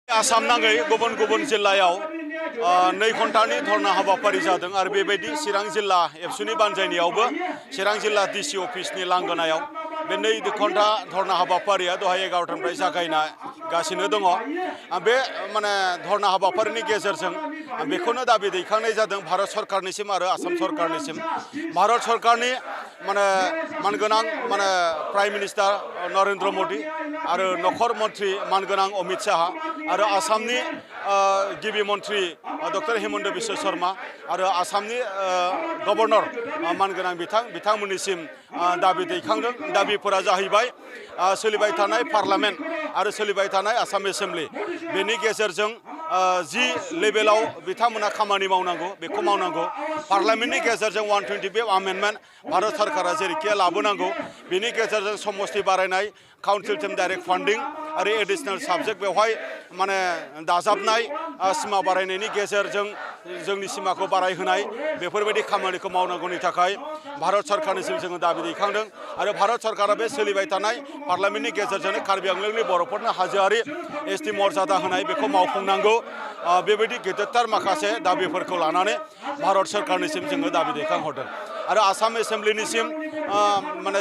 आसाम नाङै गुबुन गुबुन जिल्लायाव 2 घन्टानि धरना हाबाफारि जादों आरो बेबायदि चिरां जिल्ला एबसुनि बानजायनायावबो चिरां जिल्ला डिसि अफिसनि लांगोनायाव बे 2 घन्टा धरना हाबाफारिया दहाय 11टानिफ्राय जागायगासिनो दङ। बे माने धरना हाबाफारिनि गेजेरजों बेखौनो दाबि दैखांनाय जादों भारत सरकारनिसिम आरो आसाम सरकारनिसिम। भारत सरकारनि मानगोनां प्राइम मिनिस्टार नरेन्द्र मोदी आरो नखर मन्त्रि मानगोनां अमित शाह आरो आसामनि गिबि मन्त्रि डक्टर हिमन्त बिश्व शर्मा आरो आसामनि गभर्नर मानगोनां बिथांमोननिसिम दाबि दैखांदों। दाबिफोरा जाहैबाय सोलिबाय थानाय पार्लामेन्ट आरो सोलिबाय थानाय आसाम एसेम्बलि बेनि गेजेरजों जि लेभेलाव बिथांमोना खामानि मावनांगौ बेखौ मावनांगौ। पार्लामेन्टनि गेजेरजों 125 आमेन्डमेन्ट भारत सरकारा जेरैखि लाबोनांगौ बेनि गेजेरजों समस्ति बारायनाय काउन्सिल टिम डाइरेक्ट फान्डिं आरो एडिशनेल साबजेक्ट बेवहाय दाजाबनाय सिमा बारायनायनि गेजेरजों जोंनि सिमाखौ बारायहोनाय बेफोरबायदि खामानिखौ मावनांगौनि थाखाय भारत सरकारनिसिम जोङो दाबि दैखांदों आरो भारत सरकारा बे सोलिबाय थानाय पार्लामेन्टनि गेजेरजों कार्बि आंलंनि बर'फोरनो हाजोआरि एसटि मर्यादा होनाय बेखौ मावफुंनांगौ। बेबायदि गेदेरथार माखासे दाबिफोरखौ लानानै भारत सरकारनिसिम जोङो दाबि दैखांहरदों आरो आसाम एसेम्बलिनिसिम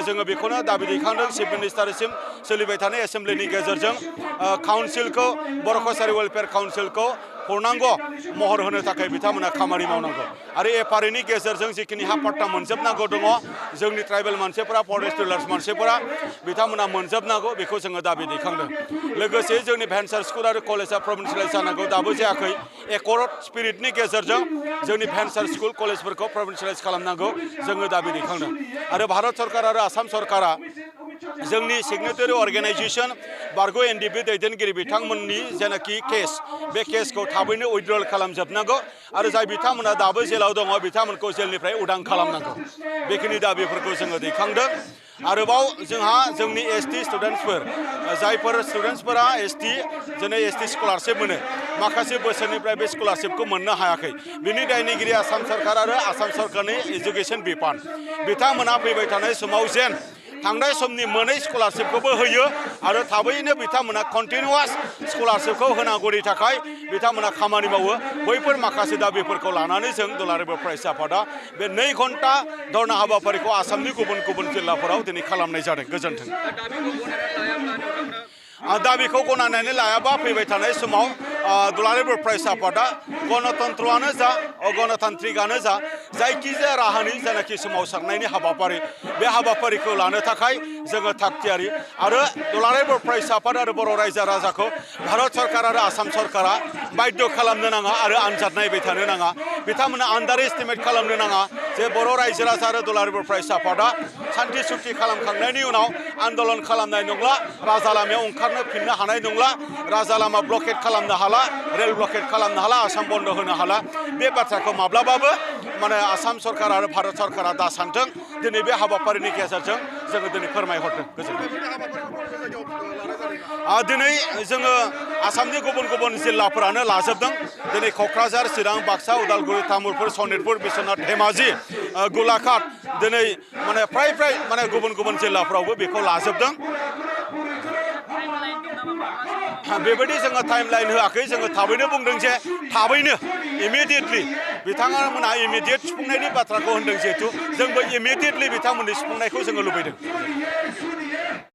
जोङो बेखौनो दाबि दैखांदों चिफ मिनिस्टारसिम सोलिबाय थानाय एसेम्बलिनि गेजेरजों काउन्सिलखौ बर' कसारि वेलफेयार काउन्सिलखौ पूर्णांग महर होनो थाखाय बिथांमोना खामानि मावनांगौ आरो एफआरएनि गेजेरजों जिखिनि हा पट्टा मोनजोबनांगौ दङ जोंनि ट्राइबेल मानसिफोरा फरेस्ट डिलार्स मानसिफोरा बिथांमोना मोनजोबनांगौ बेखौ जोङो दाबि दैखांदों। लोगोसे जोंनि भेन्सार स्कुल आरो कलेजा प्रभिन्सियेलाइज जानांगौ दाबो जायाखै। एकर्ड स्पिरिटनि गेजेरजों जोंनि भेन्सार स्कुल कलेजफोरखौ प्रभिन्सियेलाइज खालामनांगौ जोङो दाबि दैखांदों आरो भारत सरकार आरो आसाम सरकारा जोंनि सिगनेटारि अर्गेनाइजेसन बारग' एनडिपि दैदेनगिरि बिथांमोननि जेनाखि केस बे केसखौ थाबैनो उइथड्रल खालामजोबनांगौ आरो जाय बिथांमोना दाबो जेलाव दङ बिथांमोनखौ जेलनिफ्राय उदां खालामनांगौ बेखिनि दाबिफोरखौ जोङो दैखांदों। आरोबाव जोंहा जोंनि एसटि स्टुडेन्टसफोर जायफोर स्टुडेन्टसफोरा एसटि स्कलारशिप मोनो माखासे बोसोरनिफ्राय बे स्कलारशिपखौ मोननो हायाखै बिनि दायनिगिरि आसाम सरकार आरो आसाम सरकारनि एजुकेशन बिफान बिथांमोना फैबाय थानाय समाव जेन थांनाय समनि मोनै स्कलारशिपखौबो होयो आरो थाबैनो बिथांमोना कन्टिनिउआस स्कलारशिपखौ होनांगौनि थाखाय बिथांमोना खामानि मावो। बैफोर माखासे दाबिफोरखौ लानानै जों दुलाराय बर' फरायसा आफादा बे 2 घन्टा धरना हाबाफारिखौ आसामनि गुबुन गुबुन जिल्लाफोराव दिनै खालामनाय जादों। गोजोन्थों। दाबिखौ गनायनानै लायाबा फैबाय थानाय समाव दुलाराय बर' फरायसा आफादा गणतन्त्रआनो जा अगणतान्त्रिकआनो जा जायखिजाया राहानि जेनाखि सोमावसारनायनि हाबाफारि बे हाबाफारिखौ लानो थाखाय जोङो थागथियारि आरो दुलाराय बर' फरायसा आफाद आरो बर' रायजो राजाखौ भारत सरकार आरो आसाम सरकारा बाध्य खालामनो नाङा आरो आनजाद नायबाय थानो नाङा। बिथांमोना आन्डार एस्टिमेट खालामनो नाङा जे बर' रायजो राजा आरो दुलाराय बर' फरायसा आफादा सान्थि सुक्ति खालामखांनायनि उनाव आन्दलन खालामनाय नंला राजा लामायाव ओंखारनो फिननो हानाय नंला राजा लामा ब्लकेट खालामनो हाला रेल ब्लकेट खालामनो हाला आसाम बन्द होनो हाला बे बाथ्राखौ माब्लाबाबो आसाम सरकार आरो भारत सरकारा दा सानथों दिनै बे हाबाफारिनि गेजेरजों जोङो दिनै फोरमायहरदों। गोजोन्थों। दिनै जोङो आसामनि गुबुन गुबुन जिल्लाफोरानो लाजोबदों। दिनै क'क्राझार चिरां बाक्सा उदालगुरि तामुलपुर सनितपुर बिश्वनाथ धेमाजि गलाघाट दिनै फ्राय गुबुन गुबुन जिल्लाफ्रावबो बेखौ लाजोबदों। बेबायदि जोङो टाइम लाइन होआखै जोङो थाबैनो बुंदों जे थाबैनो इमिडियेटलि बिथांमोनहा इमिडियेट सुफुंनायनि बाथ्राखौ होनदों जिहेतु जोंबो इमिडियेटलि बिथांमोननि सुफुंनायखौ जोङो लुबैदों।